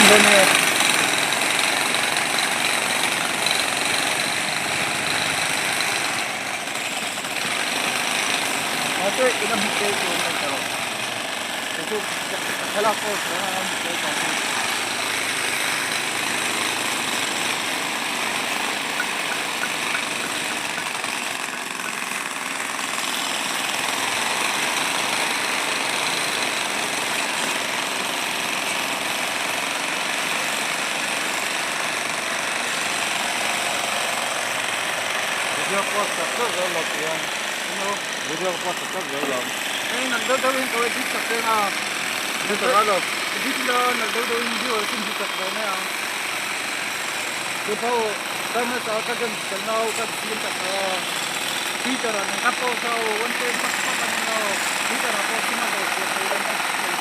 dawn e. Mahse ina hmu te chu an nei ta lo. Kei chu ka thlalak pawh sawi a hmu te chuan chu. Video post tak tak zel lo tih hian video post tak tak zel lo. Hei nalh deuh deuh in ka edit sak reng a. Edit sak a lo. Edit ila nalh deuh deuh in viewer chu hmu chak ve mai ang. Tupho Thomas a ka games kalna ho ka siam tak a Twitter ah nen ka post a aw one frame pak pak a ni lo Twitter ah pawh sum a hlawh chhuah thei dawn tak thei.